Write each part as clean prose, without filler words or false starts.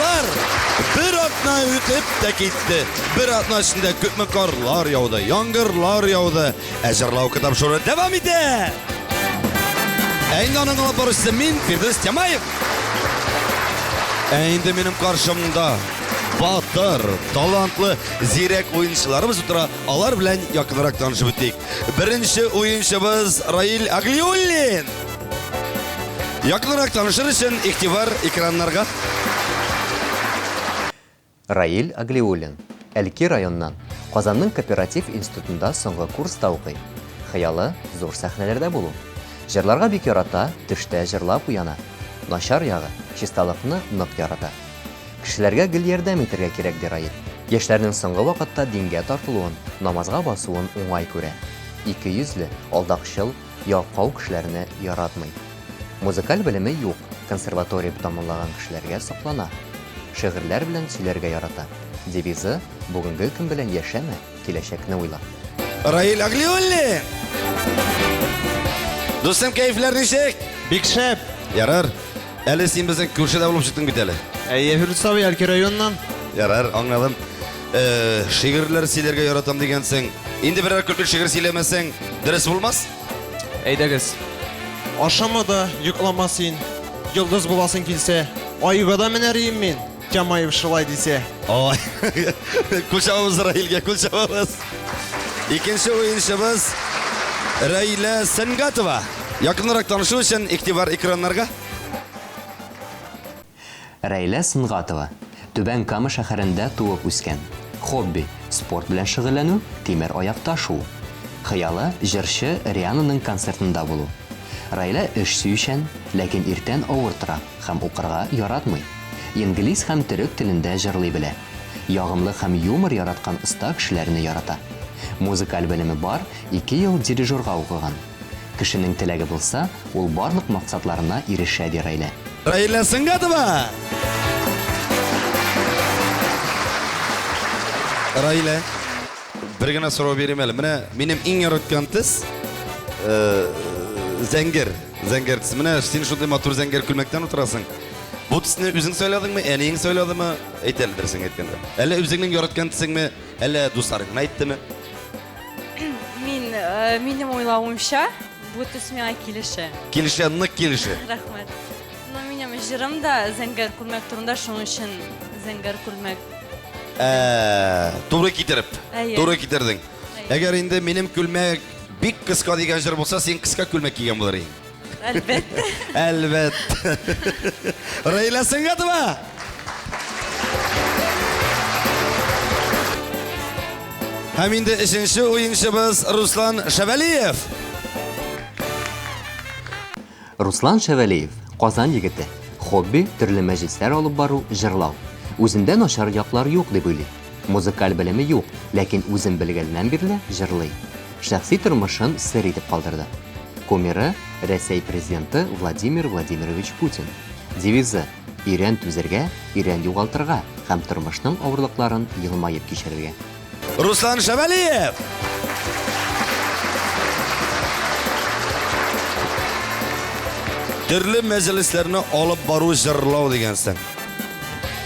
Дуслар, бер атна үтеп тә китте. Бер атна эчендә күпме карлар яуды, яңгырлар яуды. Ә җырлау китапшуры дәвам итә. Ә инде аның алып баручысы мин, Фирдүс Тямаев. Ә инде минем каршымда батыр, талантлы, зирәк уенчыларыбыз утыра. Алар белән якынрак танышып үтик. Беренче уенчыбыз Раил Аглиуллин. Якынрак танышыр өчен игътибар экраннарга. Раил Аглиуллин, Әлки районыннан, Казанның кооператив институтында соңгы курста укый. Хыялы, зур сәхнәләрдә булу. Җырларга бик ярата, төштә җырлап уяна. Начар ягы, чисталыкны нык ярата. Кешеләргә гел ярдәм итәргә кирәк, ди Раил. Яшьләрнең соңгы вакытта дингә тартылуын, намазга басуын уңай күрә. Икейөзле, алдакчыл, Ялкау кешеләрне яратмый. Музыкаль белеме юк, консерватория тәмамлаган кешеләргә соклана. Шигырьләр белән сөйләргә ярата. Девизы, Бүгенге көн белән яшәмә, киләчәкне уйла. Раил Аглиуллин! Дустым, кәефләр ничек? Бик шәп! Ярар. Әле син безнең күршедә булып чыктың бит әле. Әйе, Фирдүс абый, Әлки районыннан. Ярар, аңладым. Э, шигырьләр сөйләргә яратам дигәнсең. Инде берәр көлке шигырь сөйләмәсәң, дөрес булмас? Әйдәгез. Ашама да, йоклама син. Йолдыз буласың килсә, айга да менәр ием мин. Тямаев шулай дисә. Ой. Кул чабабыз Раилгә, кул чабабыз. Икенче уенчыбыз Раилә Сәнгатова. Якынрак танышу өчен игътибар экраннарга. Рәйлә Сөнгатова, Түбән Кама шәһәрендә туып үскән. Хобби, спорт белән шөгыльләнү, тимер аякта шуу. Хыялы, җырчы Риананың концертында булу. Райлә эш сөючән, ләкин иртән авыр тора һәм укырга яратмый. Инглиз һәм төрек телендә җырлый белә. Ягымлы һәм юмор яраткан оста кешеләрне ярата. Музыкаль белеме бар, ике ел дирижерга укыган. Кешенең теләге булса, ул барлык максатларына ирешә, ди Райлә. Раилә Сөнгатова! Раилә, бер генә сорау бирим әле. Менә минем иң яраткан төс э, зәңгәр. Зәңгәр төс. Менә син шундый матур зәңгәр күлмәктән утырасың. Бу төсне үзең сайладыңмы, әниең сайладымы? Әйт әле дөресен әйткәндә. Әллә үзеңнең яраткан төсеңме, әллә дусларың гына әйттеме? Мин, э, минем уйлавымча, бу төс миңа килешә. Килешә, нык килешә. Рәхмәт. Но минем җырым да зәңгәр күлмәк турында, шуның өчен зәңгәр күлмәк. Ә, туры китереп. Әйе. Туры китердең. Әйе. Әгәр инде минем күлмәк бик кыска дигән җыр булса, син кыска күлмәк кигән булыр идең. Әлбәттә. Әлбәттә. Раилә Сөнгатова! Һәм инде өченче уенчыбыз Руслан Шәвәлиев. Руслан Шәвәлиев, Казан егете. Хобби, төрле мәҗлесләр алып бару, җырлау. Үзендә начар яклар юк дип уйлый. Музыкаль белеме юк, ләкин үзен белгәннән бирле җырлый. Шәхси тормышын сер итеп калдырды. Кумиры, Рәсәй президенты Владимир Владимирович Путин. Девизы, Өйрән түзәргә, өйрән югалтырга һәм тормышның авырлыкларын елмаеп кичерергә. Руслан Шәвәлиев! Төрле мәҗлесләрне алып бару җырлау дигәнсең.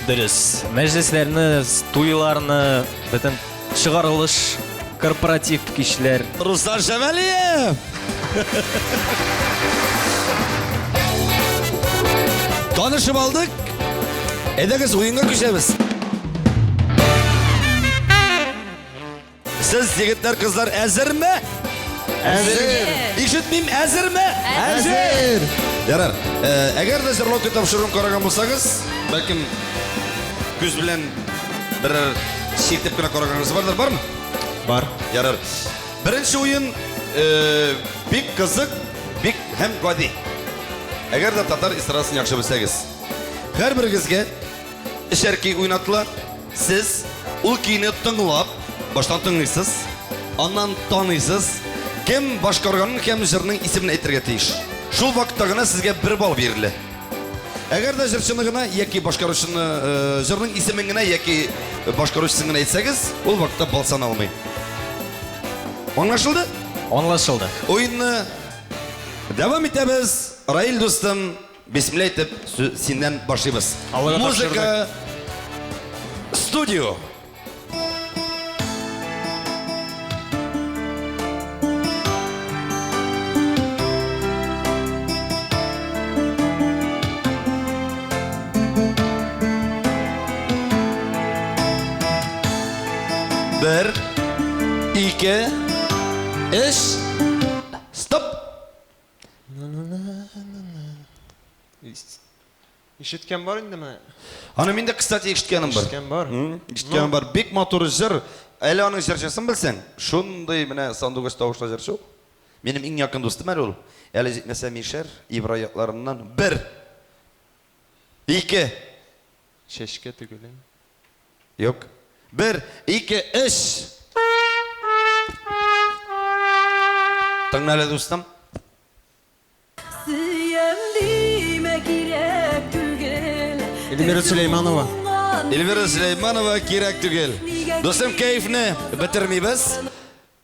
Дөрес. Мәҗлесләрне, туйларны, бөтен чыгарылыш, корпоратив кичләр. Руслан Шәвәлиев! Танышып алдык. Әйдәгез уенга күчәбез. Сез егетләр, кызлар әзерме? Әзер! Ишетмим, әзерме? Әзер! Ярар. Э, әгәр дә җырлау тапшыруын караган булсагыз, бәлкем күз белән берәр чиртеп кенә караганыгыз бардыр, бармы? Бар. Ярар. Беренче уен э, бик кызык, бик һәм гади. Әгәр дә татар эстрадасын яхшы белсәгез, һәрберегезгә өчәр көй уйнатыла. Сез ул көйне тыңлап, баштан тыңлыйсыз, аннан таныйсыз, кем башкарганын һәм җырның исемен әйтергә тиеш. Шул вакытта гына сезгә бер балл бирелә. Әгәр дә җырчыны гына яки башкаручыны, э, җырның исемен генә яки башкаручысын гына әйтсәгез, ул вакытта балл саналмый. Аңлашылды? Аңлашылды. Уенны дәвам итәбез. Раил дустым, бисмилла әйтеп, синнән башлыйбыз. Аллага Музыка студио. Бер, ике, өч, стоп! Ишеткән бар инде менә. Аны мин дә, кстати, ишеткәнем бар. Ишеткән бар. Ишеткәнем бар. Бик матур җыр. Әле аның җырчысын белсәң, шундый менә сандугач тавышлы җырчы ул. Минем иң якын дустым әле ул. Әле җитмәсә Мишәр, Ибрай якларыннан. Бер. Ике. Чәчкә түгел. Юк. Бер, ике, өч. Тыңла әле, дустым. Сөям димә кирәк түгел. Эльмира Сөләйманова. Эльмира Сөләйманова кирәк түгел. Дустым, кәефне бетермибез.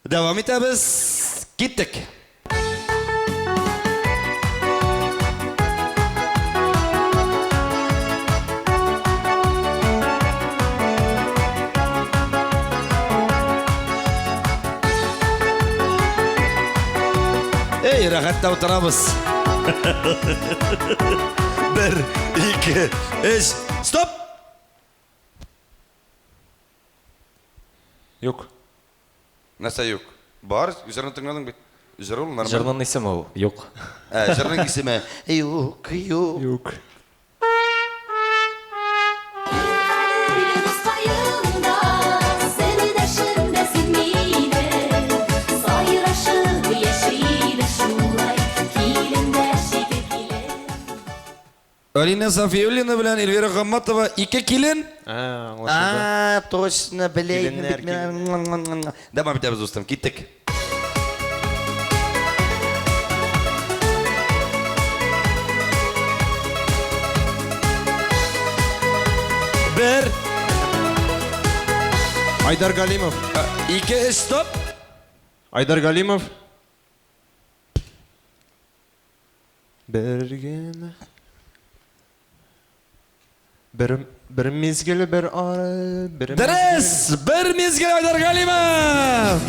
Дәвам итәбез. Киттек. Эй, рәхәттә утырабыз. Бер, ике, өч, стоп! Юк. Нәрсә юк? Бар, җырны тыңладың бит. Җыр ул нормаль. Җырның исеме ул, юк. Ә, җырның исеме Юк, юк. Юк. Алина Сафиуллина белән Эльвира Гамматова ике килен. Ә, аңлашылды. А, точно, белә идем Киленнәр, бит мин. Дәвам итәбез, дустым, киттек. Бер, Айдар Галимов. ике, өч, стоп. Айдар Галимов. Бер генә. Бер, бер мизгел, бер ары, бер Дөрес! Бер мизгел Айдар Галимов!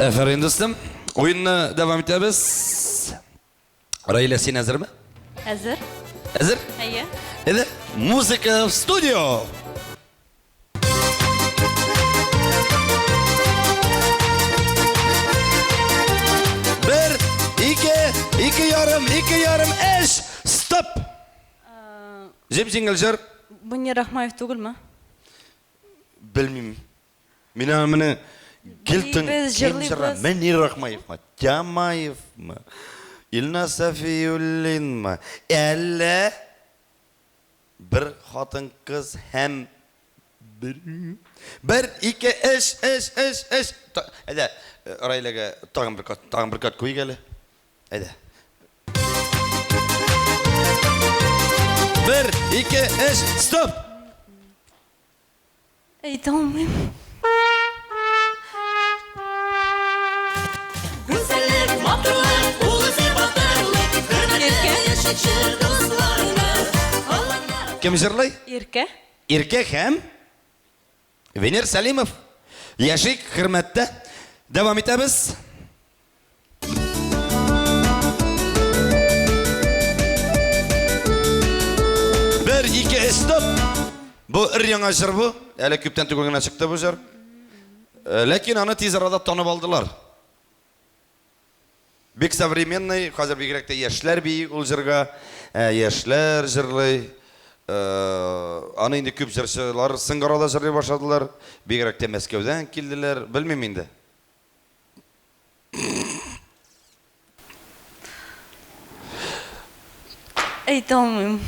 Әфәрин, дустым. Уенны дәвам итәбез. Раилә, син әзерме? Әзер. Әзер? Әйе. Әйдә, музыка в студио! Бер, ике, ике ярым, ике ярым, өч, стоп! Җеп-җиңел җыр. Мөнир Рахмаев түгелме? Белмим. Мин аны менә гел тың Биибез, кем җырла? җырлыйбыз. Мөнир Рахмаевмы? Тямаевмы? Илназ Сафиуллинмы? Әллә бер хатын-кыз һәм бер бер ике өч өч өч өч Әйдә, Раиләгә тагын бер кат, тагын бер кат куйыйк әле. Әйдә. Бер, ике, өч, стоп! Әйтә алмыйм. Гүзәллек, матурлык, ул үзе батырлык, хөрмәтле яшәүче дусларны. Кем җырлый? Иркә. Иркә һәм Венер Сәлимов. Яшик, хөрмәттә. Дәвам итәбез. Бер, ике, өч, стоп! Бу өр яңа җыр бу. Әле күптән түгел генә чыкты бу җыр. Ләкин аны тиз арада танып алдылар. Бик современный, хәзер бигрәк тә яшьләр бии ул җырга. Яшьләр җырлый. Аны инде күп җырчылар соңгы арада җырлый башладылар. Бигрәк тә Мәскәүдән килделәр. Белмим инде. Әйтә алмыйм.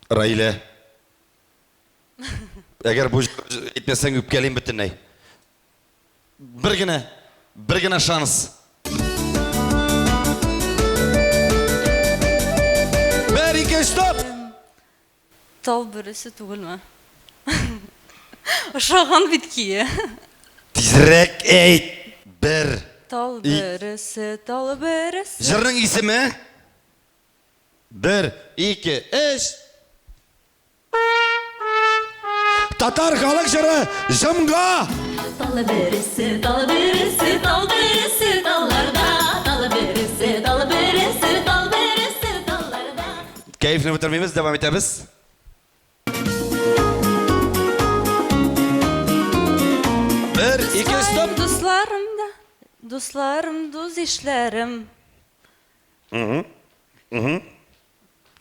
Раилә. Әгәр бу әйтмәсәң үпкәлим бөтенләй. Бер генә, бер генә шанс. Бер, ике, стоп! Тау бөресе түгелме? Ошаган бит көе. Тизрәк әйт! Бер. Тал бөресе, тал бөресе. Җырның исеме? Бер, ике, өч. Татар халык җыры Җомга! Тал бөресе, тал бөресе, тал бөресе талларда, тал бөресе, тал бөресе, тал бөресе талларда. Кәефне бетермибез, дәвам итәбез. Бер, ике, стоп! Дусларым да, дусларым, дус ишләрем.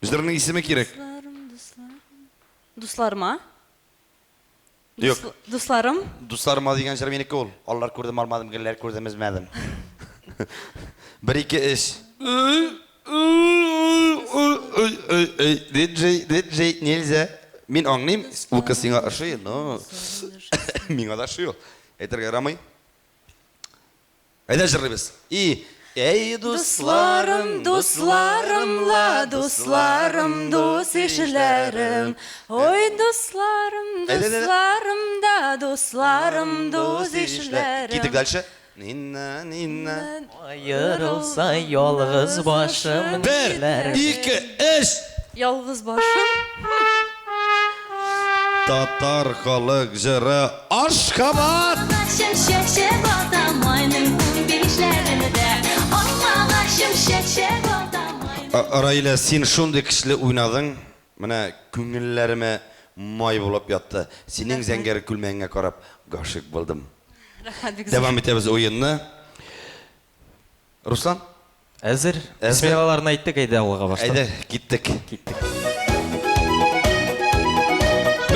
Җырның исеме кирәк. Дусларым, дусларым. Дусларыма? Юк. Дусларым? Дусларыма дигән җыр минеке ул. Аллар күрдем, алмадым, гелләр күрдем, өзмәдем. Бер, ике, өч. Диджей, диджей, нельзя. Мин аңлыйм, ул кыз сиңа ошый, но миңа да ошый ул. Әйтергә ярамый. Әйдә җырлыйбыз. И, әй, дусларым, дусларым ла, дусларым, дус ишләрем. Ой, дусларым, дусларым да, дусларым, дус ишләрем. Киттек дальше. Нинна, нинна. Аерылса ялгыз башым. Бер, ике, өч. Ялгыз башым. Татар халык җыры Ашхабад! Чәчәк ата майның унбишләрендә. Алмагачым чәчәк ата майның. Раилә, син шундый көчле уйнадың. Менә күңелләремә май булып ятты. Синең зәңгәр күлмәгеңә карап гашыйк булдым. Рәхмәт бик зур. Дәвам итәбез уенны. Руслан? Әзер. Әзер. Бисмиллаларны әйттек, әйдә алга башта. Әйдә, киттек. Киттек.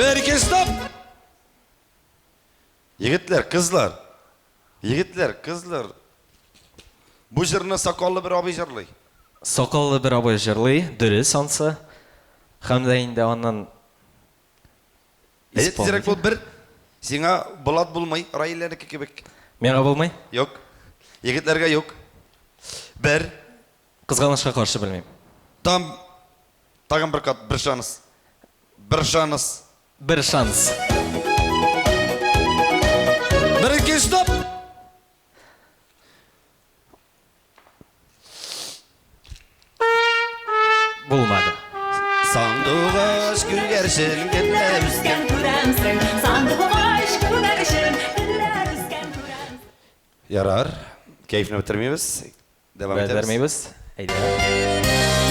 Бер, ике, стоп! Егетләр, кызлар. Егетләр, кызлар. Бу җырны сакаллы бер абый җырлый. Сакаллы бер абый җырлый, дөрес ансы. Һәм дә инде аннан Әйдә, тизрәк бул, бер. Сиңа Булат булмый, Раиләнеке кебек. Миңа булмый? Юк. Егетләргә юк. Бер. Кызганычка каршы белмим. Там тагын бер кат, бер шанс. Бер шанс. Бер шанс. Бер, ике, стоп! Булмады. Сандугач күгәрчен гөлләр үскән күрәмсең. Сандугач күгәрчен гөлләр үскән күрәмсең. Ярар, кәефне бетермибез. Дәвам итәбез. Бетермибез. Әйдә.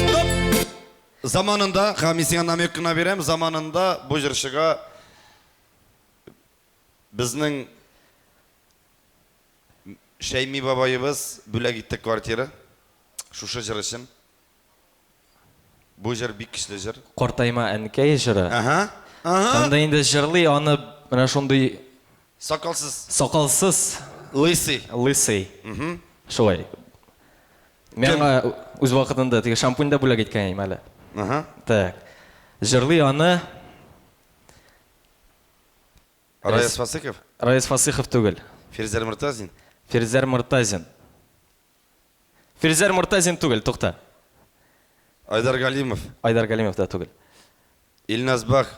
Стоп! Заманында, һәм мин сиңа намек кына бирәм, заманында бу җырчыга безнең Шәйми бабаебыз бүләк итте квартира. Шушы җыр өчен. Бу җыр бик көчле җыр. Картайма әнкәй җыры. Ага. Ага. Һәм дә инде җырлый аны менә шундый Сакалсыз. Сакалсыз. Лысый. Лысый. Шулай. Мин аңа үз вакытында теге шампунь да бүләк иткән идем әле. Ага. Так. Җырлый аны Раяз Фасыйхов? Раяз Фасыйхов түгел. Фирзәр Мортазин? Фирзәр Мортазин. Фирзәр Мортазин түгел, тукта. Айдар Галимов. Айдар Галимов та түгел. Илназ Бах.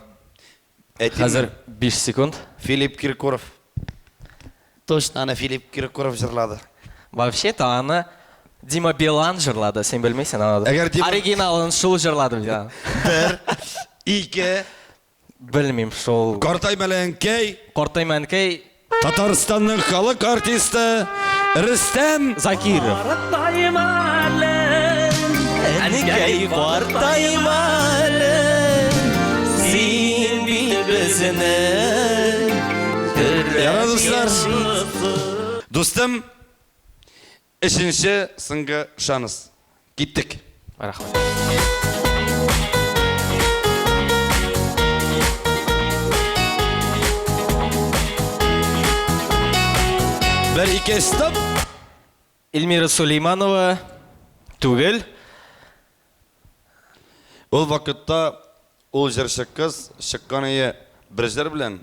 Әйтимме? Хәзер 5 секунд. Филипп Киркоров. Точно аны Филипп Киркоров җырлады. Вообще-то аны Дима Билан җырлады, син белмисең аны. Әгәр Дима- Оригиналын шул җырлады бит. Бер, ике. Белмим шул. Картайма әле, әнкәй. Картайма әнкәй. Татарстанның халык артисты Рөстәм Закиров. Картайма әле, әнкәй, картайма әле, син бит безнең Ярар, дуслар. Дустым, Өченче соңгы шанс. Киттек. Рәхмәт. Бер, ике, стоп! Эльмира Сулейманова түгел. Ул вакытта ул җырчы кыз чыккан ие бер җыр белән.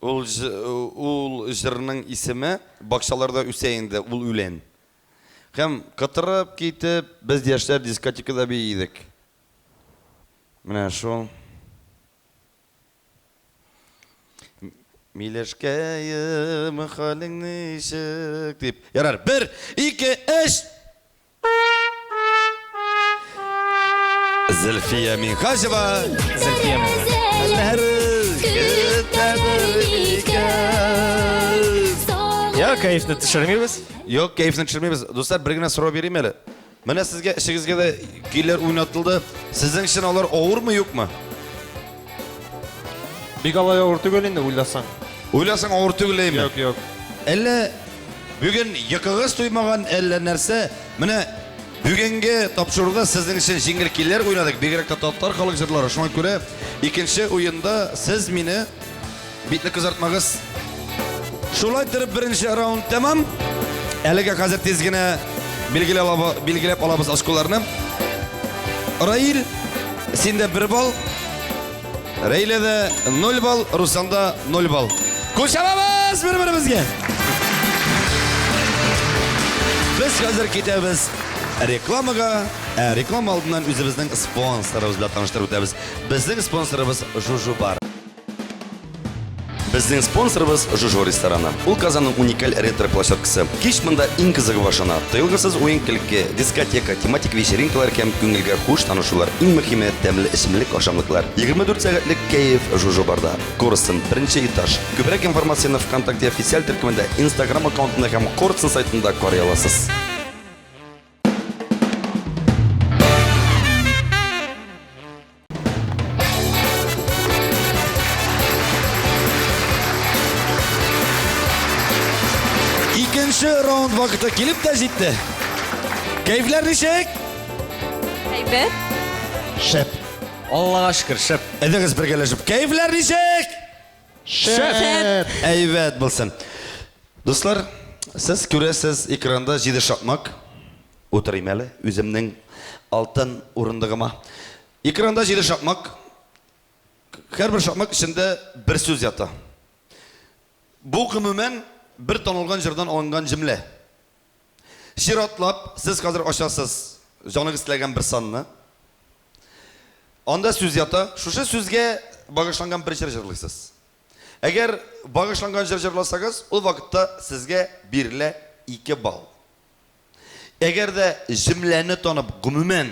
Ул ул җырның исеме Бакчаларда үсә инде ул үлән. Һәм кытырып китеп, без яшьләр дискотекада бии идек. Менә шул. Миләшкәем, хәлең ничек? дип. Ярар, бер, ике, өч! Зөлфия Минхаҗева. Зөлфия Юк, кәефне төшермибез. Юк, кәефне төшермибез. Дуслар, бер генә сорау бирим әле. Менә сезгә эшегезгә дә көйләр уйнатылды. Сезнең өчен алар авырмы, юкмы? Бик алай авыр түгел инде, уйласаң. Уйласаң авыр түгел әйме? Юк, юк. Әллә бүген йокыгыз туймаган, әллә нәрсә? Менә бүгенге тапшыруда сезнең өчен җиңел көйләр уйнадык, бигрәк тә татар халык җырлары. Шуңа күрә икенче уенда сез мине Битне кызартмагыз. Шулай торып беренче раунд тәмам. Әлегә хәзер тиз генә билгеләп алабыз очколарны. Раил, синдә бер балл. Рәйләдә 0 балл, Русланда 0 балл. Кул чабабыз бер-беребезгә. Без хәзер китәбез рекламага. Ә реклама алдыннан үзебезнең спонсорыбыз белән таныштырып үтәбез. Безнең спонсорыбыз Жужу бар. Безнең спонсорыбыз Жужу рестораны. Ул Казанның уникаль ретро-площадкасы. Кич монда иң кызыгы башлана. Тыелгысыз уен-көлке, дискотека, тематик вечеринкалар һәм күңелгә хуш танышулар. Иң мөһиме, тәмле эчемлек-ашамлыклар. 24 сәгатьлек кәеф Жужу барда. Корстон, беренче этаж. Күбрәк информацияне ВКонтакте официаль төркемендә, Инстаграм аккаунтында һәм Корстон сайтында карый аласыз. Икенче раунд вакыты килеп тә җитте. Кәефләр ничек? Әйбәт. Шәп. Аллага шөкер, шәп. Әйдәгез бергәләшеп. Кәефләр ничек? Шәп! Әйбәт булсын. Дуслар, сез күрәсез экранда җиде шакмак. Утырыйм әле үземнең алтын урындыгыма. Экранда җиде шакмак. Һәрбер шакмак эчендә бер сүз ята. Бу гомумән бер танылган җырдан алынган җөмлә. Чиратлап сез хәзер ачасыз җаныгыз теләгән бер санны. Анда сүз ята. Шушы сүзгә багышланган бер җыр җырлыйсыз. Әгәр багышланган җыр җырласагыз, ул вакытта сезгә бирелә 2 балл. Әгәр дә җөмләне танып, гомумән,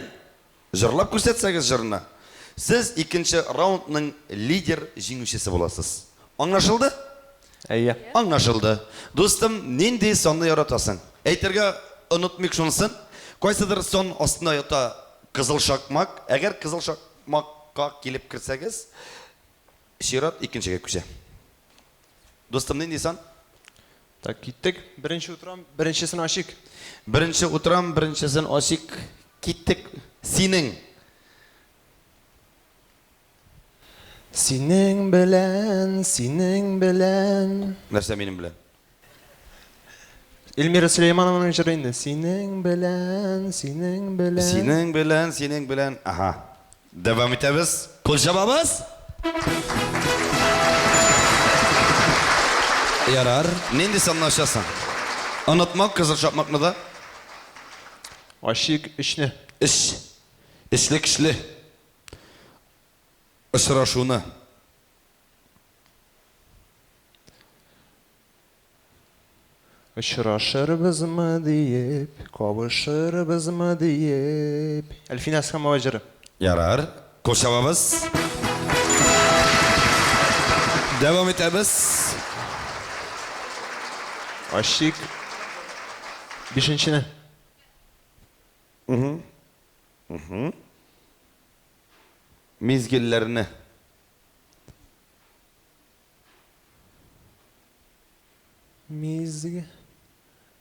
җырлап күрсәтсәгез җырны, сез икенче раундның лидер җиңүчесе буласыз. Аңлашылды? Әйе. Аңлашылды. Дустым, нинди санны яратасың? Әйтергә онытмыйк шунысын, кайсыдыр сан астында ята кызыл шакмак. Әгәр кызыл шакмакка килеп керсәгез, чират икенчегә күчә. Дустым, нинди сан? Так, киттек. Беренче утырам, беренчесен ачыйк. Беренче утырам, беренчесен ачыйк. Киттек. Синең. Синең белән, синең белән. Нәрсә минем белән? Эльмира Сөләйманованың җыры инде. Синең белән, синең белән. Синең белән, синең белән. Ага. Дәвам итәбез. Кул чабабыз. Ярар. Нинди санны ачасың? Онытма кызыл шакмакны да. Ачыйк өчне. Өч. Өчле көчле. Очрашуны. Очрашырбызмы диеп, кавышырбызмы диеп. Әлфинә Әсхәмова җыры. Ярар. Кул чабабыз. Дәвам итәбез. Ачыйк бишенчене. Мизгелләрне. Мизге.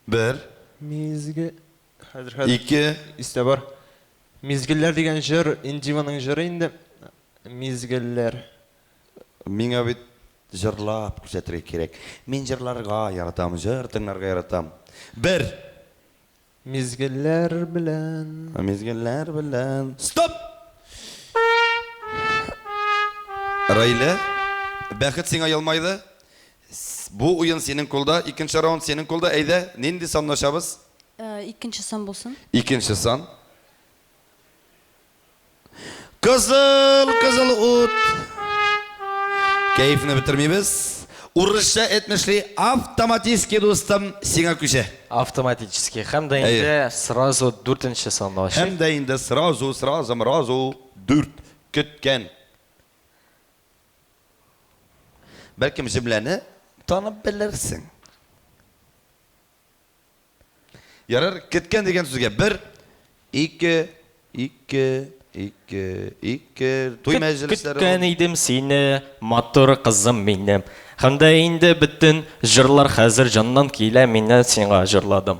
Бер. Мизге. Хәзер, хәзер. Ике. Истә бар. Мизгелләр дигән җыр, Индиваның җыры инде. Мизгелләр. Миңа бит җырлап күрсәтергә кирәк. Мин җырларга яратам, җыр тыңларга яратам. Бер. Мизгелләр белән. Мизгелләр белән. Стоп! Раилә, бәхет сиңа елмайды. Бу уен синең кулда, икенче раунд синең кулда. Әйдә, нинди санны ачабыз? Икенче сан булсын. Икенче сан. Кызыл, кызыл ут. Кәефне бетермибез. Урысча әйтмешли, автоматически, дустым, сиңа күчә. Автоматически. Һәм дә инде сразу дүртенче санны ачыйк. Һәм дә инде сразу, сразу, мразу дүрт көткән. Бәлкем җөмләне танып белерсең. Ярар, кеткән дигән сүзгә бер, ике, ике, ике, ике, туй мәҗлесләре. Көткән идем сине, матур кызым минем. Һәм дә инде бөтен җырлар хәзер җаннан килә, мине сиңа җырладым.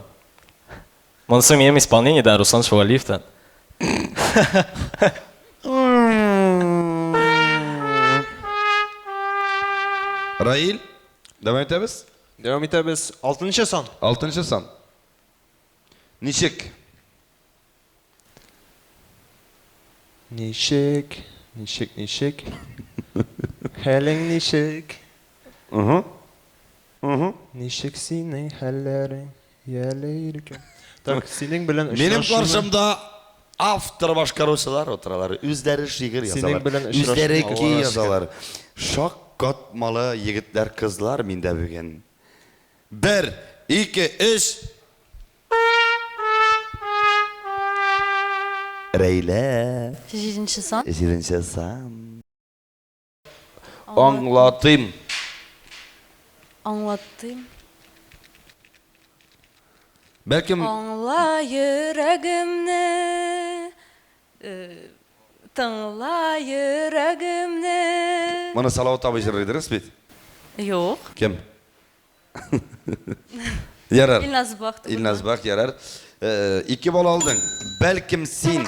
Монысы минем исполнение да, Руслан Шувалиевтан. Раил, дәвам итәбез? Дәвам итәбез. Алтынчы сан. Алтынчы сан. Ничек? Ничек, ничек, ничек? Хәлең ничек? Угу. Угу. Ничек синең хәлләрең? Яле иркәм. Так, синең белән Минем очрашуны- каршымда автор башкаручылар утыралар. Үзләре шигырь Синең язалар. белән очрашу Үзләре Аллага көй шөкер. язалар. Шаккатмалы егетләр, кызлар миндә бүген. Бер, ике, өч. Рәйлә. Җиденче сан. Җиденче сан. Аңлатыйм. Аңлатыйм. Бәлкем Аңла йөрәгемне, тыңла йөрәгемне. Моны Салават абый җырлый, дөрес бит? Юк. Кем? Ярар. Илназ Бах. Илназ Бах, ярар. Э, ике бал алдың. Бәлкем син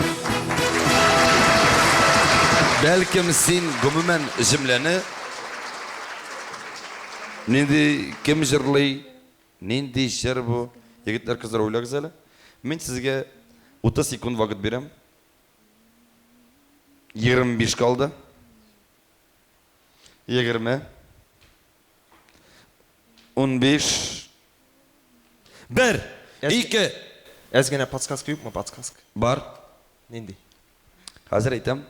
Бәлкем син гомумән җөмләне нинди кем җырлый, нинди җыр бу? Егетләр, кызлар, уйлагыз әле. Мин сезгә 30 секунд вакыт бирәм. 25 калды. 20. 15. Бер, ике. Әз генә подсказка юкмы, подсказка? Бар. Нинди? Хәзер әйтәм.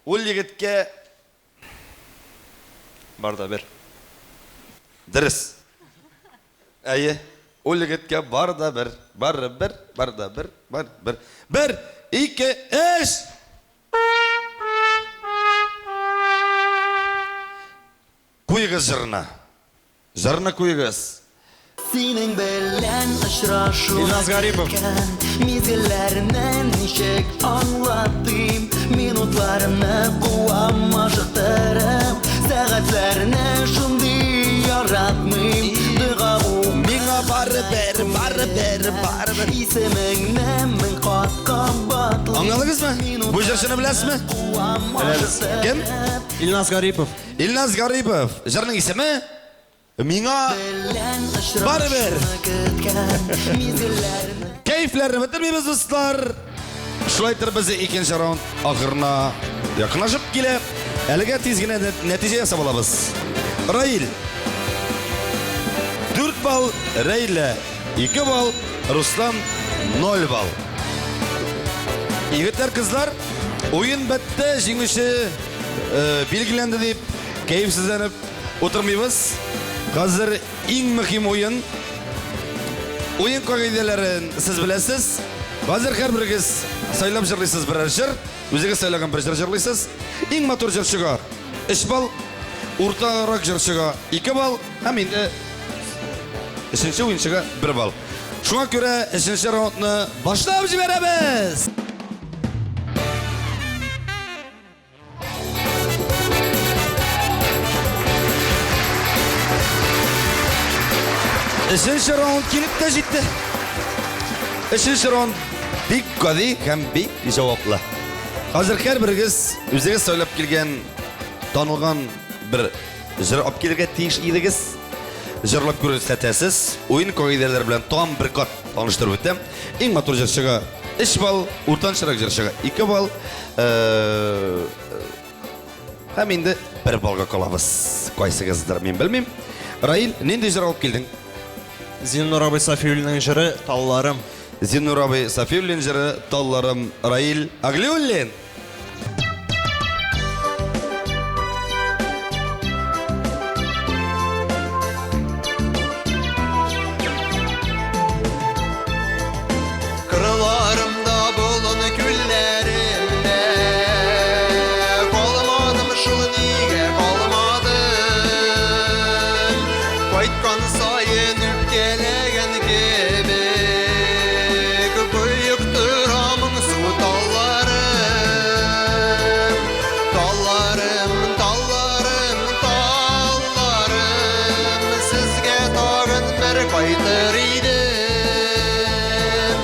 Ул егеткә Бар да бер. Дөрес. Әйе. Ул егеткә бар да бер. Бар бер, бар да бер, бар бер. Бер, ике, өч! Куегыз җырны. Җырны куегыз. Синең белән очрашу Илназ Гарипов. Мизгелләрне ничек аңлатыйм Минутларны куам ашыктырып Сәгатьләрне шундый яратмыйм Дога Миңа барыбер, барыбер, барыбер. Исемеңне мең кат кабатлыйм Аңладыгызмы? Бу җырчыны беләсезме? Беләбез. Кем? Илназ Гарипов. Илназ Гарипов. Җырның исеме? Миңа барыбер. Кәефләрне бетермибез, дуслар. Шулай итеп без икенче раунд ахырына якынлашып килә. Әлегә тиз генә нәтиҗә ясап алабыз. Раил 4 балл, Рәйлә 2 балл, Руслан 0 балл. Егетләр, кызлар, уен бетте, җиңүче э, билгеләнде дип кәефсезләнеп Утырмыйбыз. Хәзер иң мөһим уен. Уен кагыйдәләрен сез беләсез. Хәзер һәрберегез сайлап җырлыйсыз берәр җыр. Үзегез сайлаган бер җыр җырлыйсыз. Иң матур җырчыга 3 балл, уртарак җырчыга 2 балл һәм инде өченче уенчыга 1 балл. Шуңа күрә өченче раундны башлап җибәрәбез! Өченче раунд килеп тә җитте. Өченче раунд бик гади һәм бик җаваплы. Хәзер һәрберегез үзегез сайлап килгән танылган бер җыр алып килергә тиеш идегез. Җырлап күрсәтәсез. Уен кагыйдәләре белән тагын бер кат таныштырып үтәм. Иң матур җырчыга 3 балл, уртанчырак җырчыга 2 балл. Э, һәм Һәм инде бер балга калабыз. Кайсыгыздыр, мин белмим. Раил, нинди җыр алып килдең? Зиннур абый Сафиуллинның җыры Талларым. Зиннур абый Сафиуллин җыры Талларым Раил Аглиуллин. Кырларымда болын күлләремдә Калмадым шул нигә калмадым Кайткан саен үпкәләгән кебек Боектыра моңсу талларым Талларым, талларым, талларым Сезгә тагын бер кайтыр идем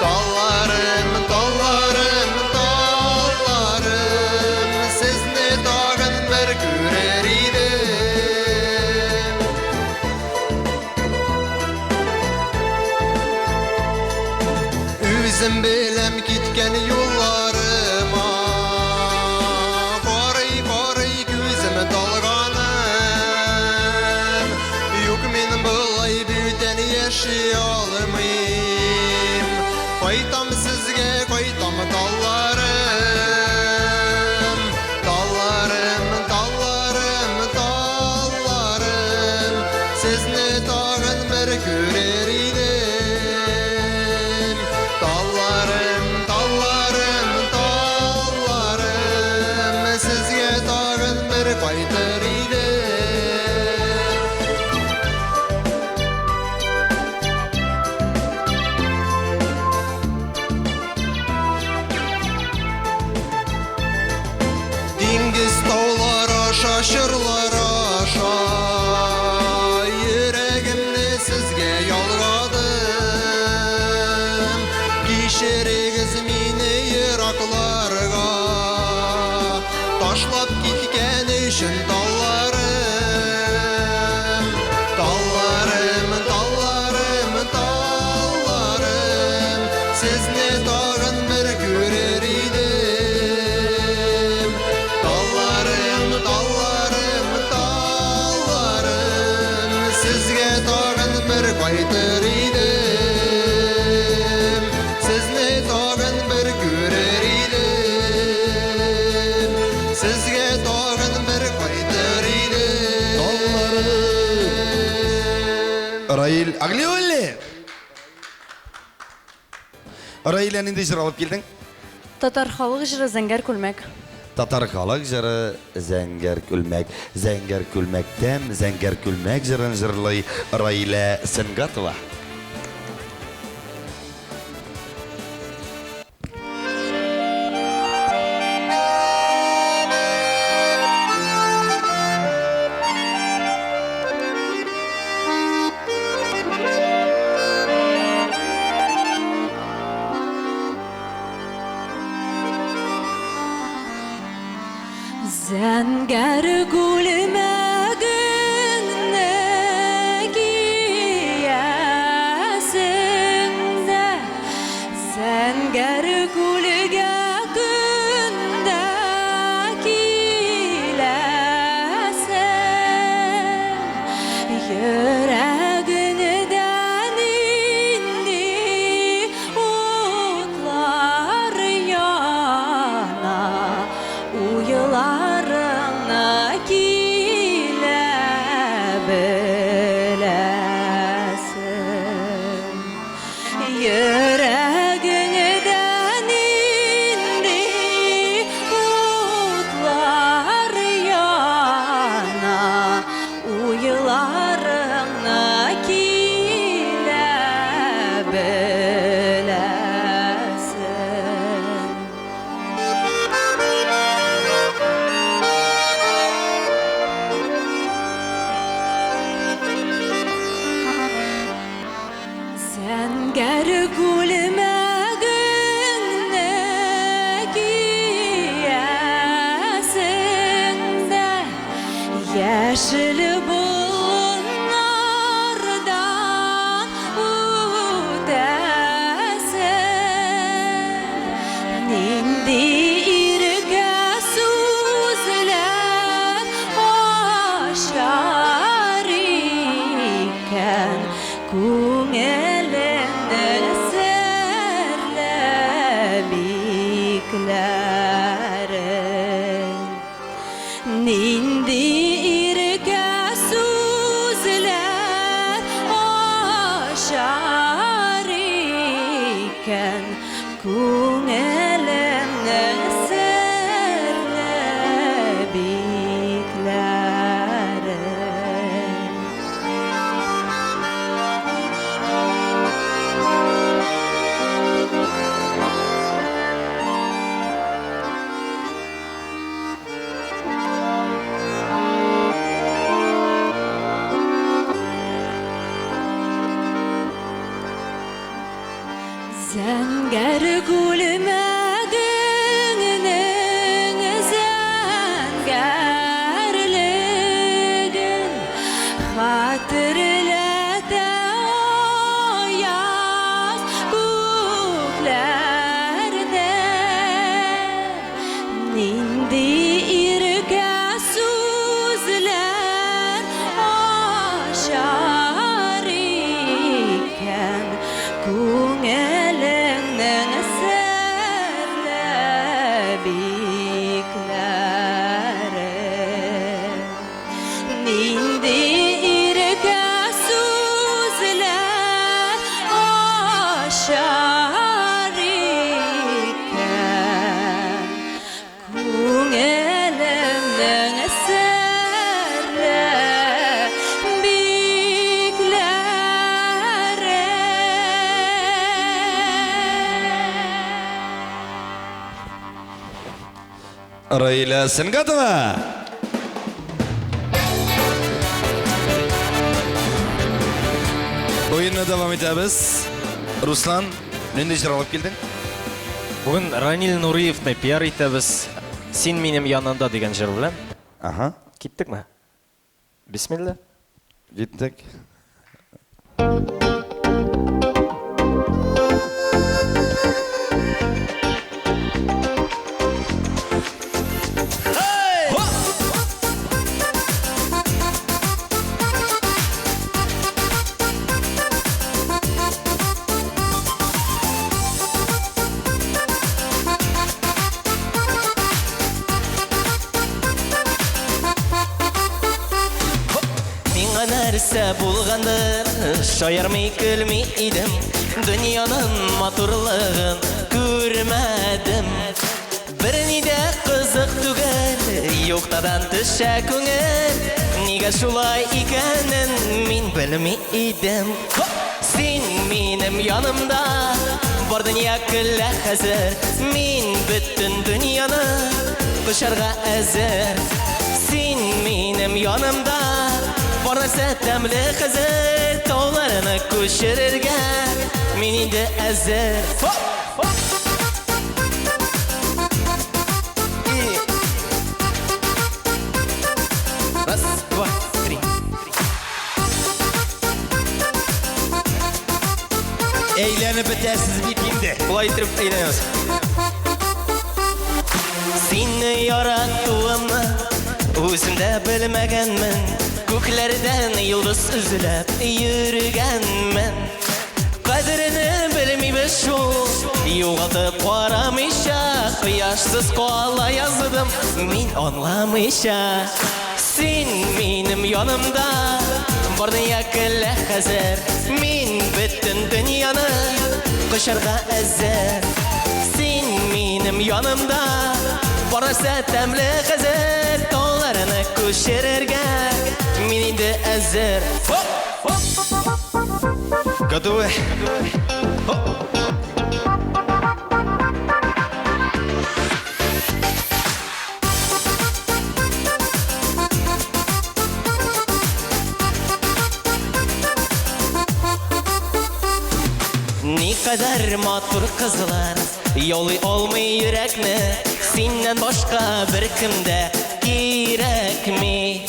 Талларым, талларым, талларым Сезне тагын бер күрер идем Үзем беләм киткән юлларыма Карый-карый күзем талганым Юк мин болай бүтән яши алмыйм Кайтам сезгә, кайтам талларым Талларым, талларым, талларым Сезне тагын бер күрер идем Талларым, талларым, талларым Сезгә тагын бер кайтыр идем Диңгез таулар аша, чырлар аша Йөрәгемне сезгә ялгадым Кичерегез мине еракларга Ташлап киткән өчен талларым Талларым, талларым, талларым Сезне тагын бер күрер идем Талларым, талларым, талларым Сезгә тагын бер кайтыр идем Сезне тагын бер күрер идем Сезгә тагын бер кайтыр идем Раил Аглиуллин. Раилә, нинди җыр алып килдең? Татар халык җыры Зәңгәр күлмәк. Татар халык җыры Зәңгәр күлмәк. Зәңгәр күлмәктән Зәңгәр күлмәк җырын җырлый Раилә Сөнгатова. Зәңгәр күлмәгеңне киясең дә, Зәңгәр күлгә көн дә киләсең. Йөрәгеңдә нинди утлар яна, Уйларыңа килә беләсең. Йөрәгеңдә нинди утлар яна, Уйларыңа килә беләсең. Зәңгәр күлмәгеңне киясең дә, Яшел болыннардан үтәсең. Нинди иркә сүзләр Зәңгәр күлмәгеңнең зәңгәрлеген хәтерләтә аяз күкләрне. Нинди иркә сүзләр ачар икән күңелеңнең серле бикләре. Нинди иркә сүзләр ачар икән күңелемнең серле бикләре. Раилә Сөнгатова! Уенны дәвам итәбез. Руслан, нинди җыр алып килдең? Бүген Ранил Нуриевны пиар итәбез. Син минем янында дигән җыр белән. Ага. Киттекме? Бисмилла. Киттек. Миңа нәрсә булгандыр, шаярмый көлми идем, дөньяның матурлыгын күрмәдем. Берни дә кызык түгел, юктадан төшә күңел, нигә шулай икәнен мин белми идем. Син минем янымда, бар дөнья көлә хәзер, мин бөтен дөньяны кочарга әзер. Син минем янымда, бар нәрсә тәмле хәзер, тауларны күчерергә мин инде әзер. И раз, два, три. Әйләнеп бетәсез бит инде. Болай итеп әйләнәбез. Сине яратуымны үзем дә белмәгәнмен. Күкләрдән йолдыз эзләп йөргәнмен. Кадерене белмибез шул, югалтып карамыйча, кояшсыз кала яздым мин аңламыйча. Син минем янымда, бар дөнья көлә хәзер, мин бөтен дөньяны кочарга әзер. Син минем янымда, бар нәрсә тәмле хәзер, тауларны күчерергә мин инде әзер. Готовы? Никадәр матур кызлар яулый алмый йөрәкне, синнән башка беркем дә кирәкми.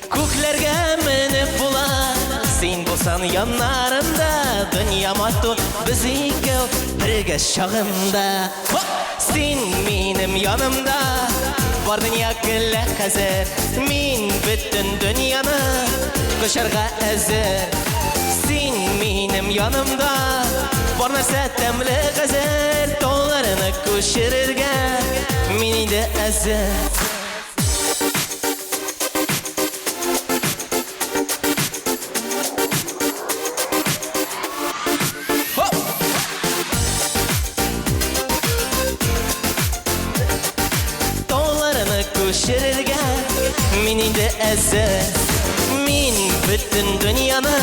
Күкләргә менеп була, син булсаң яннарымда, дөнья матур, без икәү бергә чагында. Син минем янымда, бар дөнья көлә хәзер, мин бөтен дөньяны кочарга әзер. Син минем янымда, бар нәрсә тәмле хәзер, тауларны күчерергә мин инде әзер. Тауларны күчерергә мин инде әзер. Мин бөтен дөньяны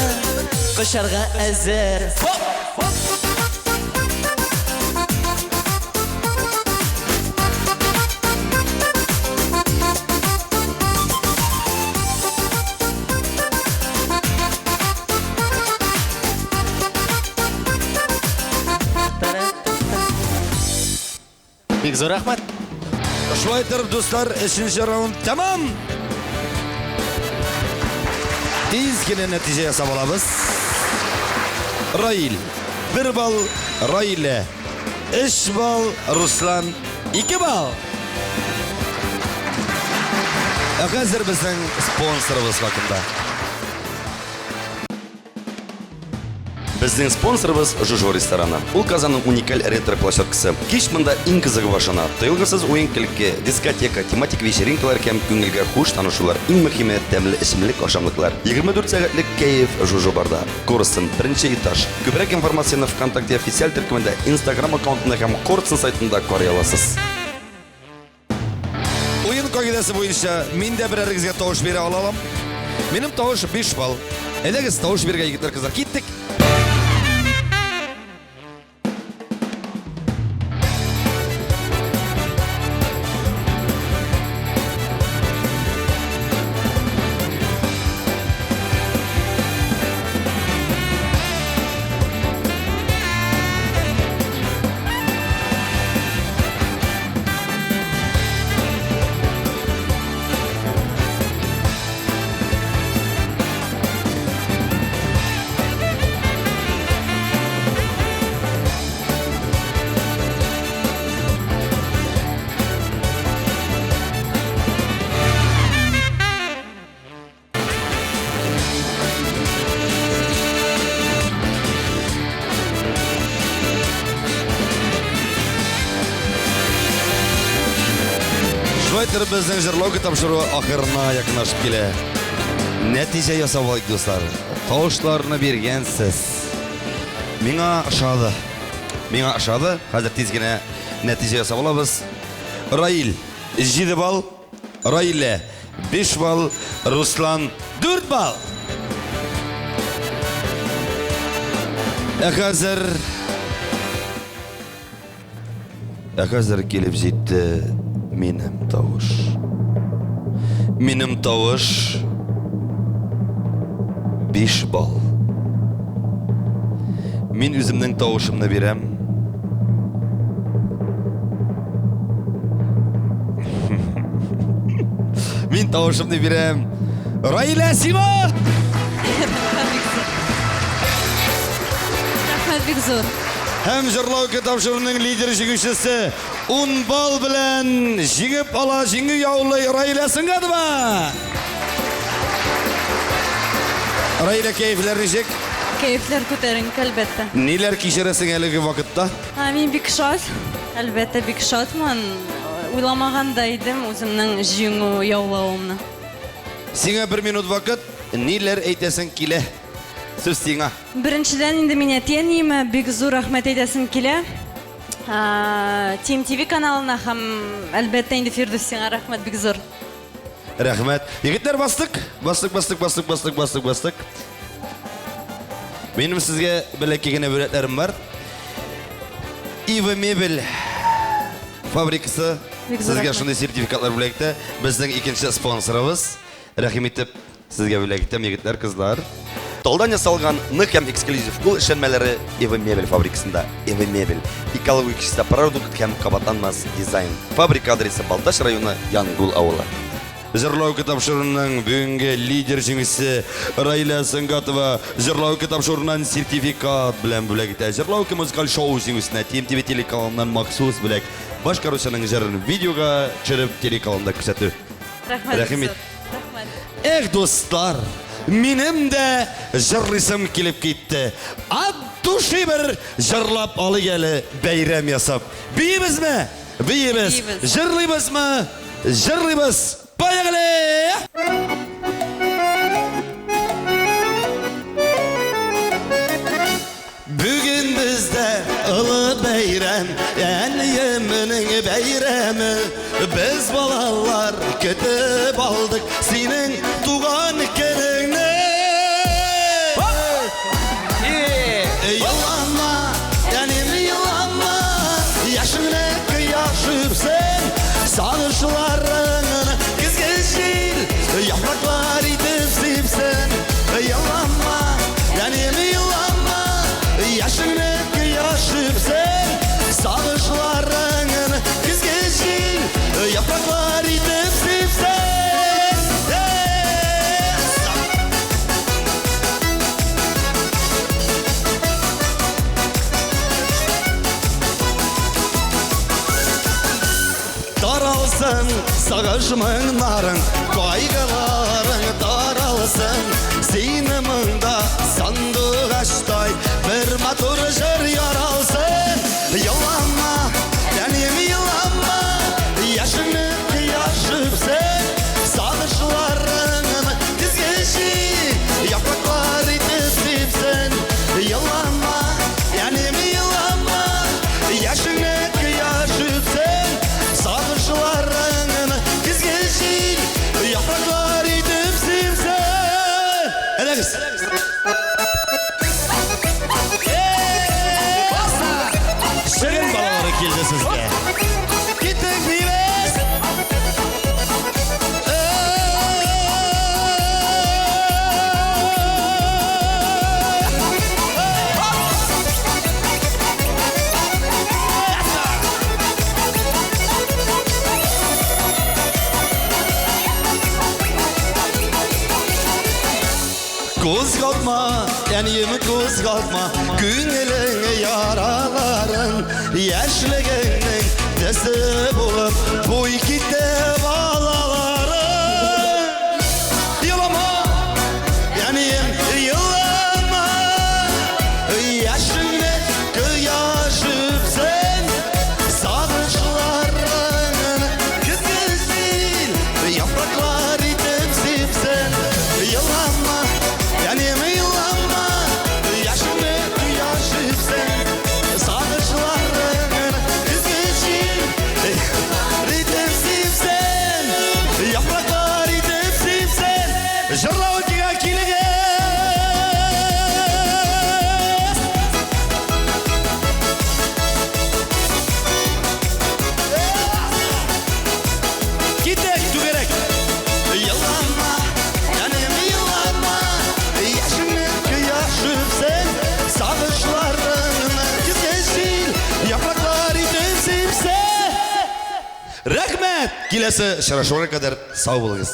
кочарга әзер. Бик зур рәхмәт. Шулай итеп, дуслар, өченче раунд тәмам. Тиз генә нәтиҗә ясап алабыз. Раил 1 балл, Раилә 3 балл, Руслан 2 балл. Ә хәзер безнең спонсорыбыз хакында. Безнең спонсорыбыз Жужо рестораны. Ул Казанның уникаль ретро-площадкасы. Кич монда иң кызыгы башлана. Тыелгысыз уен-көлке, дискотека, тематик вечеринкалар һәм күңелгә хуш танышулар. Иң мөһиме, тәмле эчемлек-ашамлыклар. 24 сәгатьлек кәеф Жужо барда. Корстон, беренче этаж. Күбрәк информацияне ВКонтакте официаль төркемендә, Инстаграм аккаунтында һәм Корстон сайтында карый аласыз. Уен кагыйдәсе буенча мин дә берәрегезгә тавыш бирә алам. Минем тавыш 5 балл. Әйдәгез, тавыш бирергә, егетләр, кызлар. Киттек. Шулай итеп, безнең җырлау тапшыруы ахырына якынлашып килә. Нәтиҗә ясап алыйк, дуслар. Тавышларны биргәнсез. Миңа ошады. Миңа ошады. Хәзер тиз генә нәтиҗә ясап алабыз. Раил 7 балл, Раилә 5 балл, Руслан 4 балл. Ә хәзер Ә хәзер килеп җитте минем тавыш. Минем тавыш 5 балл. Мин үземнең тавышымны бирәм. Мин тавышымны бирәм. Раилә, сиңа! Рәхмәт бик зур. Һәм җырлау тапшыруының лидер җиңүчесе 10 балл белән җиңеп ала, җиңү яулый Раилә Сөнгатова. Раилә, кәефләр ничек? Кәефләр күтәренке, әлбәттә. Ниләр кичерәсең әлеге вакытта? Мин бик шат, әлбәттә, бик шатмын. Уйламаган да идем үземнең җиңү яулавымны. Сиңа бер минут вакыт, ниләр әйтәсең килә? Сүз сиңа. Беренчедән инде мин әти-әниемә бик зур рәхмәт әйтәсем килә. Team TV каналына һәм әлбәттә инде Фирдүс сиңа рәхмәт бик зур. Рәхмәт. Егетләр, бастык. Бастык, бастык, бастык, бастык, бастык, бастык. Минем сезгә бәләкәй генә бүләкләрем бар. Ива мебель фабрикасы сезгә шундый сертификатлар бүләк итә. Безнең икенче спонсорыбыз. Рәхим итеп сезгә бүләк итәм, егетләр, кызлар. Талдан ясалган нык һәм эксклюзив кул эшләнмәләре Эва мебель фабрикасында. Эва мебель. Экологик чиста продукт һәм кабатланмас дизайн. Фабрика адресы Балтач районы Янгул авылы. Җырлау тапшыруының бүгенге лидер җиңүчесе Раилә Сөнгатова Җырлау тапшыруыннан сертификат белән бүләк итә. Җырлау музыкаль шоу җиңүчесенә TMTV телеканалыннан махсус бүләк. Башкаручының җырын видеога төшереп телеканалында күрсәтү. Рәхмәт. Рәхим ит. Рәхмәт. Эх, дуслар, минем дә җырлыйсым килеп китте. От души бер җырлап алыйк әле, бәйрәм ясап. Биибезме? Биибез. Биибез. Җырлыйбызмы? Җырлыйбыз. Поехали! Бүген бездә олы бәйрәм, әниемнең бәйрәме. Без балалар көтеп алдык синең туган көнеңне. Елама, әнем, елама, яшеңне кояш үпсен, сагышларыңны көзге җил яфраклар итеп сипсен. Елама, әнем, елама, яшеңне кояш үпсен, сагышларыңны көзге Таралсын сагыш моңнарың, кайгыларың таралсын. Сине монда сандугачтай бер матур җыр яралсын. Елама, тәнем, елама, яшеңне кояш үпсен. Сагышларың көзге җил, яфраклар итеп сипсен. Елама, тәнем, елама, яшеңне кояш үпсен. Сагышларың көзге җил, яфраклар итеп сипсен. Әйдәгез! Шырын балалары килде сезгә. Киттек, биибез! Кузгатма, әнием, кузгатма күңелең яраларын. Яшьлегеңнең төсе булып буй китте балаларың. Елама, әнием, елама, яшеңне кояш үпсен. Сагышларың көзге җил, яфраклар итеп сипсен. Елама, әнием, елама, яшеңне кояш үпсен. Сагышларың көзге җил, итеп сипсен. Яфраклар итеп сипсен. Җырлау дигән килегез! Киттек, түгәрәк! Елама, әнием, елама, яшеңне кояш үпсен. Сагышларың көзге җил, яфраклар итеп сипсен. Рәхмәт! Киләсе очрашуга кадәр сау булыгыз.